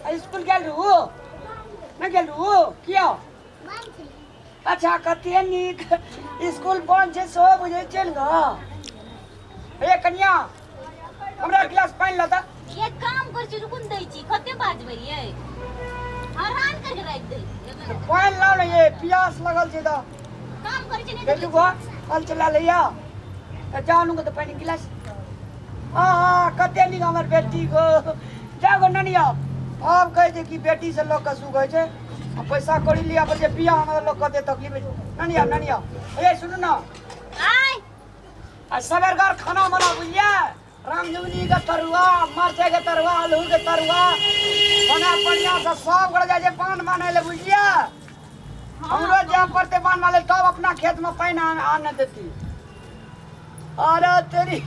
आ स्कूल गेल रहू? नहि गेल रहू? किया? अच्छा, कते नीक स्कूल बंद छै, सेहो बुझै छियै ने गऽ। हे कनिया, हमरा एक गिलास पानि लऽ तऽ। एक काम कर छी, रुकू ने, दै छी। कते बाजबै ये, हरान करके राखि दै छी। पानि लाउ ने ये, प्यास लगल छै तऽ। काम करै छी नहि बेटू देखै गो कल चला लैया तऽ जाउ नु तऽ पानि गिलास। हाँ, कते नीक हमर बेटी गो। जाओ गो ननिया, आब कहै छै कि बेटी से लोक के सुख होइ छै आ पैसा कौड़ी लिया पर जे बियाह हमरा लोक कते तकलीफ होइ छै। ननिया, ननिया, ए सुनू ना। आय। आ सबेर घर खाना बना, बुझलियै? रामजुगनी के तरुआ, मरचाई के तरुआ, आलू के तरुआ बना बढ़िया से। सब गोटे जाइ छै पान बान्है लए, बुझलियै? हमरो जाय पड़तै बान्ह वाले, तब अपना खेत में पानि आने देती। अरे तेरी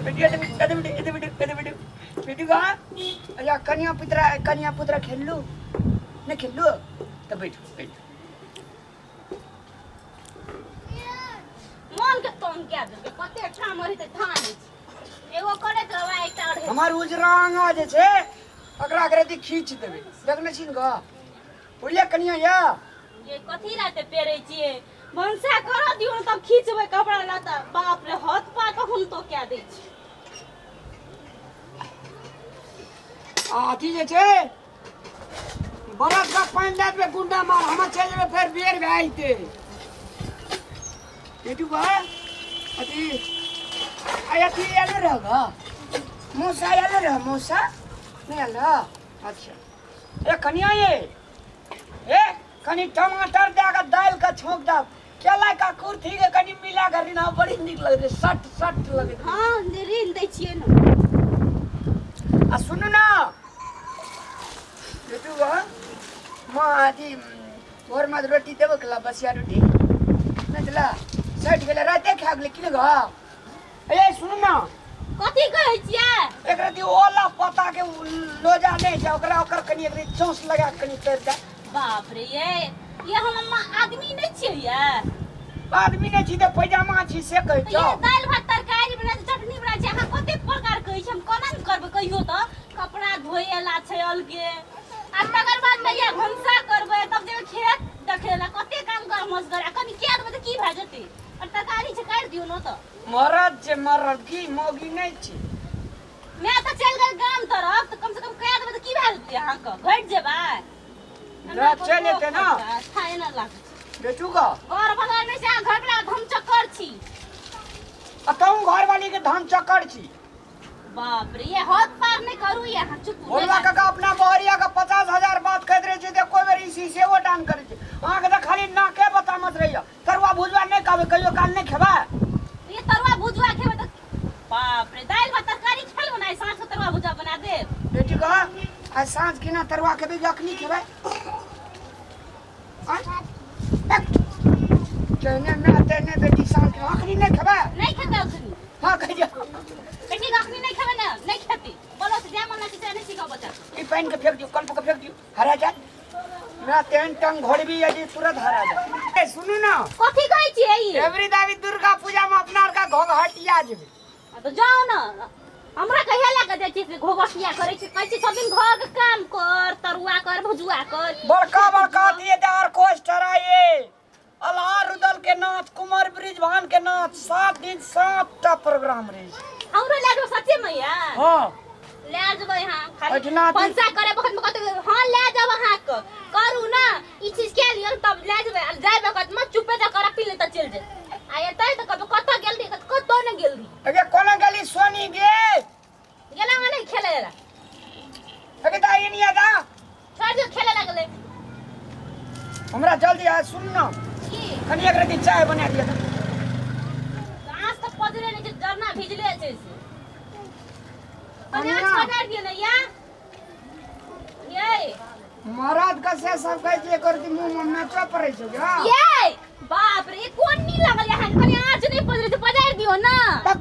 बेटी, बेटी, बेटी, बेटी, बेटी, बेटी, बेटी, बेटी का या कनिया पुत्रा, कनिया पुत्रा खेललू नहीं? खेललू तऽ बैठू, बैठू। मन के तंग कए देलकै। कते ठाम रहै थान छै, एगो करैत रहबै, एकटा और। हमर उजरांगा जे छै ओकरा के खींच देबै, देखने छी ने गऽ? बुझलियै कनिया या? ये कथी लाते पेरै छियै? भनसा करऽ दियौ ने, तब खींचबै कपड़ा लत्ता। बाप रे, हथ पा कखन तो कए दै छै। आ अथी जे छै बरस का पानि दए देबै गुंडा मार, हम चलि जेबै, फेर बेर भए जेतै। बेटू बा, अथी आ अथी आयल रह गऽ, मौसा आयल रह? मौसा नहि आयल रह? अच्छा, ए कनिया, ये ए कनि टमाटर दए कऽ दालि के छौंक दब, केला का कुर्थी के कनि मिला कऽ रिना, बड़ी नीक लगै छै, सट सट लगैत रहै। हँ, ऋण दै छियै ने। आ सुनू ना बेटू गो, माँ अथी भोरमे रोटी देबो केला, बसिया रोटी नहि देला, सठि गेलै, राते खा गेलै कि ने गो? ए सुनू ना। कथी कहै छियै? एक रति ओला पत्ता के लोजा नहि छै ओकरा, ओकर कनि एक रति चौंस लगा के कनि तर दे। बाप रे, ये हम अम्मा आदमी नहि छियै ये? आदमी नहि छी तऽ पैजामा छी से कहै ये छौ। दालि भात तरकारी बना छै, चटनी बना छै, अहाँ कते प्रकार कहै छी, हम कोना ने करबै कहियो तऽ? कपड़ा धोएला छै अलगे, आ तकर बाद में ये भनसा करबै, तब जेबै खेत देखै ला, कते काम कर मजगर। आ कनि कए देबै तऽ की भए जेतै? आ तरकारी छै, काटि दियौ ने तऽ। मरद छै मरद, की मौगी नहि छी? मैं तऽ चलि गेल गाम तरफ तऽ कम से कम कए देबै तऽ की भए जेतै? अहाँके घटि जेबै? ना, चलि एतै ना। खाए ना लागै छै। बेचू का घर वाला नहि छै, अहाँ घर वाला धम चक्कर छी। आ तहूँ घरवाली के धन चक्कर छी। बाप रे, ये हद पार नहि करू ये, अहाँ चुप। भोलवा काका अपना बहरिया के 50,000 बात कहैत रहै छै तऽ कोइ बेर ई सेहो डान करै छै। अहाँके तऽ खाली नाके बतामत रहैया। तरुआ भुजवा नहि कहबै? कहियो काल नहि खेबै? ये तरुआ भुजवा खेबै तऽ बाप रे, दालि भात तरकारी खेलहुँ ने, आइ साँझ के तरुआ भुजवा बना देब। बेटी कह, आइ साँझ केना तरुआ खेबै कि अखनी खेबै? आँय? तेहने माय तेहने बेटी। साँझ के अखनी नहि खेबै? नहि खेतै अखनी। हाँ, कहियो। बेटी, अखनी नहि खेबै ने, नहि खेतै। बोलो से जे मन लागै छै, नहि सिखाउ बच्चा। ई पानि के फेंक दियौ, कल के फेंक दियौ, हरा जायत। ना तेहन टंग घोड़बी यदि तुरंत हरा जायत। ए सुनू ना। कथी कहै छियै ई? एवरी दाबी दुर्गा पूजा में अपना आर का घोघटिया जेबै। आ तऽ जाउ ने, हमरा कहिया लए कऽ जाइ छी से घोघटिया करै छी? कहै छी सब दिन घर के काम कर, तरुआ कर, भुजुआ कर। बड़का बड़का अथी हेतै ऑर्केस्ट्रा, ये अल्हा रुदल के नाच, कुमार ब्रिजभान के नाच, 7 दिन 7 टा प्रोग्राम रहे छै। हमरो लए जेबै सच्चे में या? हाँ। ले जेबै अहाँ खाली एहिठिना भनसा करे वखत में कहते हाँ ले जाब, अहाँके करू ना ई चीज के लिअ तब ले जेबै। आ जाय वखत में चुपे जा कर पी ले तऽ चलि जेबै। आ एतै तऽ कहबै कतऽ गेल रही, कतऽ नहि गेल रही। अगे कोना गेली सोनी गे? गेला नहि खेले ला। अगे दाई नहीं आता। छोड़ दियौ, खेले लगलै। हमरा जल्दी आ, सुन ना। की? कनि एक रति चाय बना दिअ तऽ। घास तऽ पजरे नहि छै, जरना भिजले छै से। कनि आँच कनिया। पजारि दियौ ने या ये। मरद के से सब कहै छै, एकर मुंह में नाचऽ पड़ै छै गा। ये बाप रे, कोन नी लागल यहाँ? कनि आँच नहि पजरे छै, पजारि दियौ ना। तक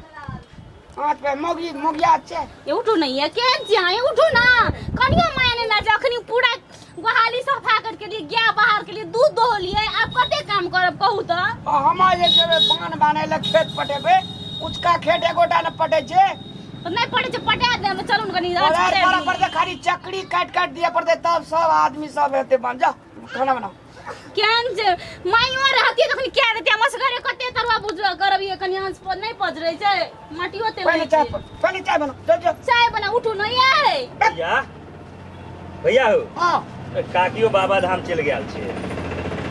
आँच पे मौगी मौगिया छै। ये उठू नहीं ये, केहन छी अहाँ? ये उठू ना, कनियो माया नहीं लागे। अखनी पूरा गोहाली सफा करके लिए, गाय बाहर के लिए, दूध दोह लिए, आब कते काम करब कहू तऽ? आ हम जे जेबै बान्ह बान्है लए, खेत पटेबै, उचका खेत एगोटा ने पटै छै। तऽ नहि पड़ै छै पटा देब चलू ने कनि कोदारि करऽ पड़तै खाली चकड़ी काटि काटि दिअ पड़तै तब सब आदमी सब हेतै बन जा खाना बनाओ केहन छै माइयो रहती तखन क्या देती हमर घरे कते तरुआ बुझ करबियै कनि आँच पर नहि पजरै छै माटियो तेल पहिले नहि चाय छै। पहिले चाय बनाओ जो जो चाय बना उठू ने यै भैया भैया हो हाँ काकियो बाबा धाम चलि गेल छै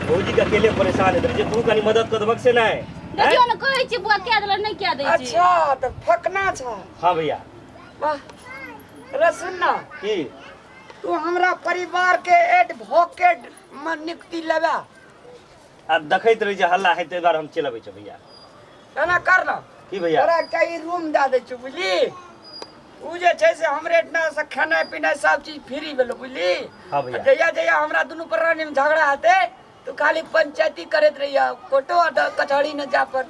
भौजी के अकेले परेशान हेतै जे तू कनी मदद कऽ देबक से नहि देखियौ ने कहै छी बुआ क्या देलक नहि क्या दै छै अच्छा तऽ फकना छ हाँ भैया वाह रे सुन ना की तू हमरा परिवार के एडवोकेट में नियुक्ति लेबा आ देखैत रहै छै हल्ला हेतै दुआरे हम चलि अबै छी भैया एना कर ना की भैया तोरा एकटा ई रूम दए दै छियौ बुझली ओ जे छै से हमरे एहिठिना से खेनाइ पिनाइ सब चीज फ्री भेलो बुझली हाँ भैया। जहिया जहिया हमरा दुनू प्राणी में झगड़ा हेतै तू खाली पंचायती करैत रहिया कोर्टो आ कचहरी न जा पर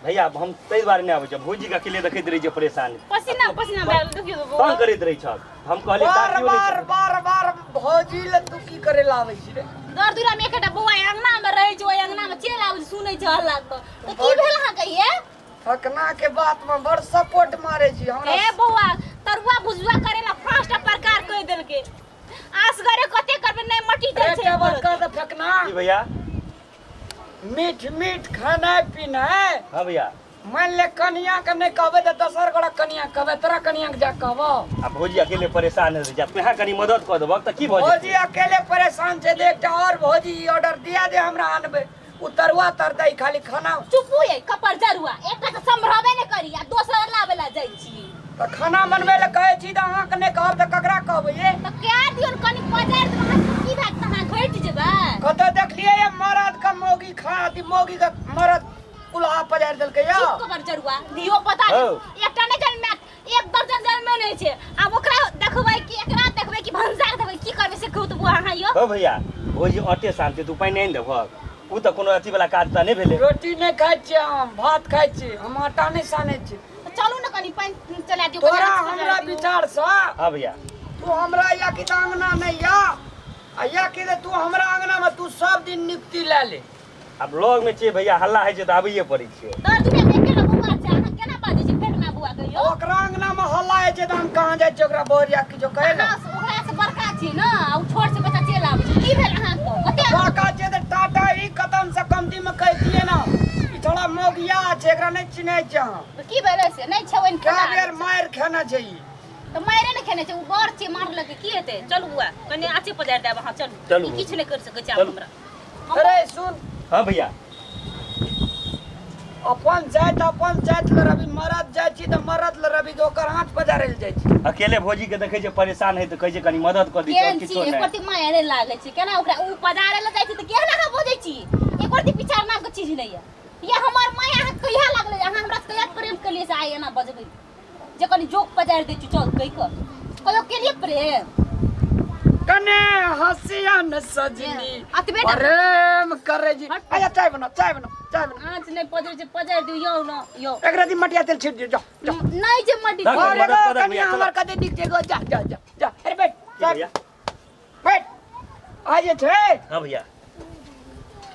भैया हम ताहि दुआरे नहि आबै छी भौजी के अकेले देखैत रहै छै परेशान पसीना पसीना भए गेल देखियौ तऽ तंग करैत रहै छल हम कहलियै बार काकियो नहि बार छै। बार बार भौजी ले तू की करे ला आबै छी रे दर दूरा में एकटा बौआ अंगना में रहै छै ओहि अंगना में चलि आबै छै सुनै छै हल्ला तऽ तऽ की भेल अहाँके ये फकना के बात में बड़ सपोर्ट मारे छी हमरा ए बौआ तरुआ भुजुआ करेला पांचटा प्रकार कहि देलकै आसगरे कते करबै नहि मटी जाइ छै एकटा बात कह तऽ फकना की भैया मीठ मीठ खाना पीनाइ हाँ भैया मान ले कनिया के नहीं कहबे तऽ दोसर गोरा कनिया के कहबे तोरा कनिया के जा कहबो आ भौजी अकेले परेशान हेतै जा तोहे कनी मदद कऽ देबक तऽ की भऽ भौजी जेतै अकेले परेशान छै तऽ एकटा और भौजी ई ऑर्डर दिया दे हमरा आनबे उ तरुआ तरतै खाली खाना चुपू ये कपर जरुआ एकटा तऽ सम्भरबे नहि करी आ दोसर लाबे ला जाइ छी तऽ खाना बनबै लए कहै छी तऽ अहाँके नहि कहब तऽ ककरा कहबै ये तऽ कए दियौ ने कनि पजारि देबै अहाँ की भए तऽ अहाँ घटि जेबै कतऽ देखलियै ये मरद के मौगी खा अथी मौगी के मरद कुल्हा पजारि देलकै यौ चुप कपर जरुआ धियो पता हौ। एकटा नहि जन्मे एक दर्जन जन्मे नहि छै आब ओकरा देखबै कि एकरा देखबै कि भनसा के देखबै की करबै से कहू तऽ बुआ अहाँ यौ हौ भैया भौजी अटे शान्ति तू पानि आनि देबहक ओ तऽ कोनो अथी वाला काज तऽ नहि भेलै रोटी नहि खाइ छियै हम भात खाइ छी हम आटा नहि सानै छी तऽ चलू ने कनि पानि चला दियौ कनि तोरा आँच पजारि हमरा दियौ। विचारसँ हाँ भैया तू हमरा या कि तऽ अंगना नहि या आ या कि तऽ तू हमरा अंगना में तू सब दिन नियुक्ति लए ले आब लग में छियै भैया हल्ला होइ छै तऽ आबैये पड़ै छै दर दुनिया में एकेटा बौआ छै अहाँ केना बाजै छी फेकना बौआ के यौ ओकरा अंगना में हल्ला होइ छै तऽ हम कहाँ जाइ छियै ओकरा बोरिया किछो कहै ने अहाँ ओकरा से बड़का छी ने आ उ छोट से बच्चा चलि आबै छै की भेल अहाँके कते बड़का छै तऽ टाटा ई कदम से कमती में कहि दिए ने ई थोड़ा मौगिया छै एकरा नहि चिन्है छै अहाँ की भेलै से नहि छै ओहिन कए बेर मारि खेने छै ई तऽ मारे ने खेने छै उ बड़ छै मारलकै की हेतै चलू बौआ कनि आँचे पजारि देब अहाँ चलू चलू। ई किछु नहि करि सकै छै आब चलू। हमरा अरे सुन हाँ भैया अपन जाति अपन जाति लए रवि मरद जाइ छी तऽ मरद लए रवि के ओकर हाथ पजारै लए जाइ छी अकेले भौजी के देखै छै परेशान है तऽ कहै छै कनी मदद कऽ दी केहन छी किछो एको नहि रत्ती माया नहि लागै छै केना ओकरा उ पजारै लए जाइ छै तऽ केहन अहाँ बजै छी एको रत्ती विचार नामके चीज नहि यऽ ये हमर माया अहाँ कहिया लागलै अहाँ हमरा से कहिया प्रेम केलियै से आइ एना बजबै जे कनि जोक पजारि दै छी चल कहि कऽ कहियो केलियै प्रेम कने हसियन सजनी अतबे टा- प्रेम करे जी अच्छा चाय बनाओ चाय बनाओ चाय बनाओ आँच नहि पजरै छै पजारि दियौ यौ न यौ एकरा दी मटिया तेल छीट दियौ जाओ जाओ नहि जे मटी धक। और मदद एगो कऽ दे कनिया भैया, चलो। हमर कते नीक छै गो जा जा जा जा अरे बैठ की जा भैया बैठ आ जे छै हाँ भैया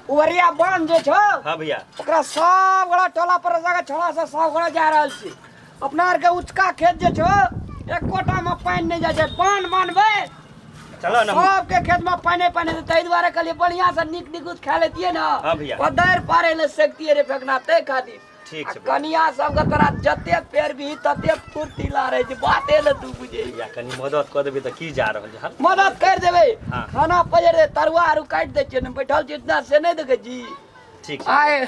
उवरिया बांध जे छौ हाँ भैया ओकरा सब गोड़ा टोला पर जगह छोड़ा से सब गोड़ा जा रहल छी अपना आर के उचका खेत जे छौ एकोटा में पानि नहि जाइ छै बांध बान्हबै चलो ना सबके खेत में पानि पानि हेतै ताहि दुआरे कहलियै बढ़िया से नीक निकुत खा लेतियै ने हाँ भैया। पदर पारे ले सकतियै रे फेकना ताहि खातिर ठीक आ छै भैया। कनिया सबके तोरा जते पेड़ भी तते फुर्तीला रहै छै बाते ने तू बुझे भैया कनी मदद कऽ देबै तऽ की जा रहल छै हँ? मदद कर देबै हाँ। खाना पजर दे तरुआ आरू काटि दै छियै ने बैठल छी इतना से नहि देखै छी ठीक छै आय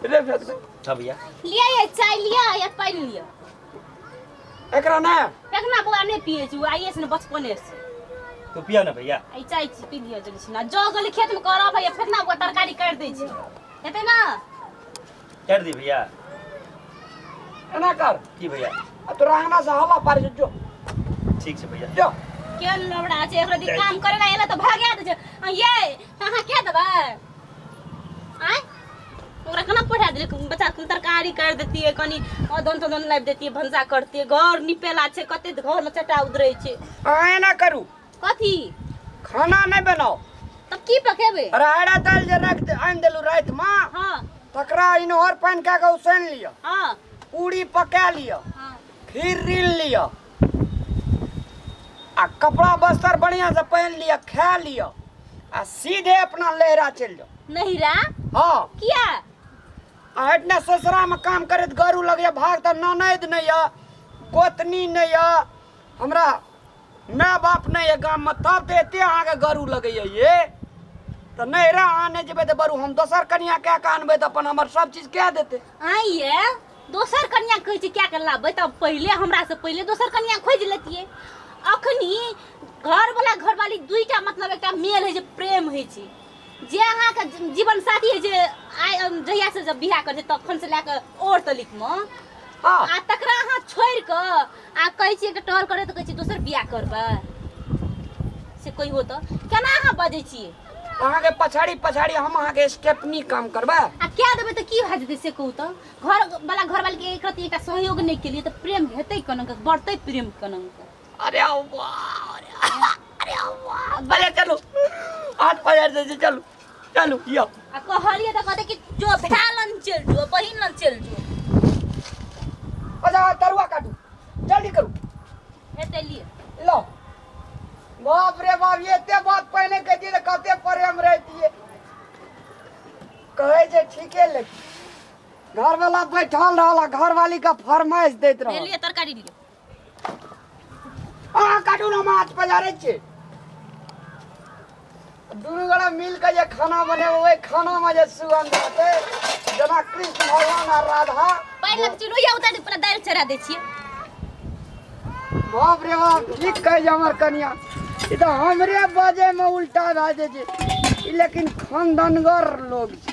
रे फेक दे। हाँ भैया लिअ ये चाय लिअ या पानि लिअ एकरा ने एखना बौआ नहि पियै छै ओ आइए से ने बचपने से तू पिया ना भैया आ ई चाय छी पी लिअ जल्दी से ना जो गेलै खेतमे करब भैया फेकना बौआ तरकारी काटि दै छै हेतै ना कर दी भैया एना कर की भैया आ तोरा अंगना से हवा पार जो ठीक छै भैया जो के लबड़ा छै एकरा दी काम करे ला एला तऽ भागा दै छै आ ये तऽ अहाँ के देबै आँय ओकरा केना पठा देलियै बच्चा के तरकारी काटि दैतियै कनि अदहन तदहन लाबि दैतियै भनसा करतियै घर निपेला छै कते घरमे चटा उधरै छै अहाँ एना करू कथी खाना नहि बनाउ तब की पकेबै राहड़ा दालि जे राखि दे आनि देलहुँ रातिमे हँ तकरा इनहर पानि कए कऽ उसनि लिअ हँ पूरी पका लिअ हँ फिर ऋण लिअ आ कपड़ा बस्तर बढ़िया से पहन लिअ, खा लिअ आ सीधे अपना लहरा चलि जाओ। नहिरा? हाँ। किया? आ एटना ससुरा में काम करैत गरू लगैया भाग, तऽ ननैद नहि यऽ, गोतनी नहि यऽ, हमरा माय बाप नहि यऽ गाम में, तब तऽ एते अहाँके गरू लगैया ये। तऽ नहिरा अहाँ नहि जेबै तऽ बरू हम दोसर कनिया कए कऽ अनबै तऽ अपन हमर सब चीज कए देतै। आँय ये, दोसर कनिया कहै छै क्या के लाबे, तब पहिले हमरा से पहिले दोसर कनिया खोजि लेतियै। अखनी घरवाला घरवाली दुईटा मतलब एकटा मेल होइ छै, प्रेम होइ छै, जे अहाँके जीवन साथी होइ छै। आइ जहिया से जब बियाह करै छै तखन से लए कऽ और तलिकमे आ तकरा अहाँ छोड़ि कऽ आ कहै छियै एकटा टहल करै तऽ कहै छियै दोसर बियाह करबै, से कहियो तऽ केना अहाँ बजै छियै? अहाँके पछाड़ी पछाड़ी हम अहाँके स्टेपनी काम करबै। आ कए देबै तऽ की भए जेतै से कहू तऽ? घर वाला घरवाली के एक रत्ती एकटा सहयोग नहि केलियै तऽ प्रेम हेतै केना कऽ, बढ़तै प्रेम केना कऽ? अरे वाह, अरे अरे वाह, अरे चलू हाथ पकड़ दे, चलू चलू यो। आ कहलियै तऽ कहतै कि जो भाय लन चलि जो, बहिन लन चलि जो। अच्छा तरुआ काटू, जल्दी करू। हेतै लिअ। लो बाप रे बाप, ये एते बात पहिने कहितियै तऽ कते प्रेम रहितियै। कहै छै ठीके, लेकिन घरवाला बैठल रहल आ घरवाली के फरमाइश दैत रहल। लिअ तरकारी लिअ। अहाँ काटू ने, माछ पजारै छियै। दुनू गोरा मिल के जे खाना बनेबै ओहि खाना में जे सुगंध रहतै, जेना कृष्ण भगवान आ राधा। पहिले चुनुया उतारि पूरा दालि चढ़ा दै छियै। बाप रे बाप, ठीक कहै छै हमर कनिया, ई तऽ हमरे बजै में उल्टा भए जाइ छै। ई लेकिन खानदानगर लोग छै।